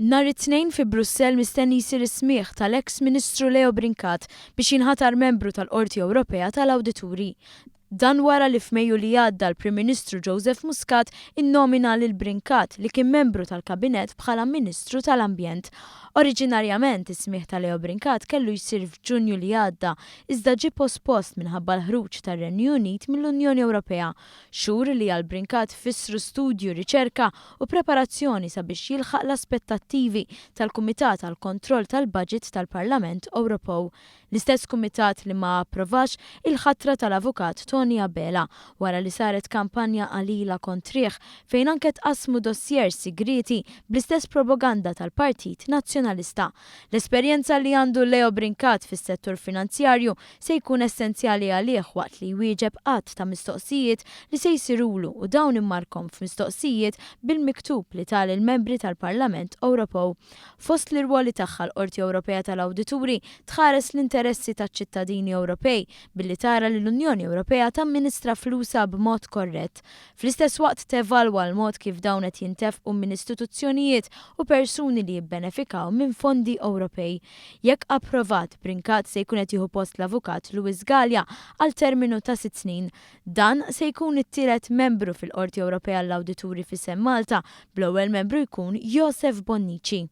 Nhar it-Tnejn fi Brussell mistenni jsir is-smigħ tal-eks Ministru Leo Brincat biex jinħatar membru tal-Qorti Ewropea tal-Awdituri. Dan wara li f'Mejju li għadda l-Prim Ministru Joseph Muscat innomina lil Brincat li kien membru tal-Kabinett bħala Ministru tal-Ambjent. Oriġinarjament is-smigħ ta' Leo Brincat kellu jsir f'Ġunju li għadda iżda ġie pospost minħabba l-ħruġ tar-Renju Unit mill-Unjoni Ewropea. Xhur li għal Brincat fissru studju, riċerka u preparazzjoni sabiex jilħaq l-aspettattivi tal-Kumitat għall-Kontroll tal-Baġit tal-Parlament Ewropew. L-istess kumitat li ma approvax il-ħatra tal-Avukat Toni Abela wara li saret kampanja qalila kontrih fejn anke tqassmu dossiers sigrieti bl-istess propaganda tal-Partit Nazzjonalista. L-esperjenza li għandu Leo Brincat fis-settur finanzjarju se jkun essenzjali għalih waqt li jwieġeb għadd ta' mistoqsijiet li se jsirulu u dawn immarkhom f'mistoqsijiet bil-miktub li ta lill-membri tal-Parlament Ewropew. Fost l-irwoli tagħha l-Qorti Ewropea tal-Awdituri tħares l-interessi taċ-ċittadini Ewropej billi tara li l-Unjoni Ewropea tamministra flusha b'mod korrett. Fl-istess waqt tevalwa l-mod kif dawn qed jintefqu minn istituzzjonijiet u persuni li jibbenefikaw minn fondi Ewropej. Jekk approvat, Brincat se jkun qed jieħu post l-Avukat Louis Galea għal terminu ta' sitt snin. Dan se jkun it-tielet membru fil-Qorti Ewropea għall-Awdituri f'isem Malta, bl-ewwel membru jkun Josef Bonnici.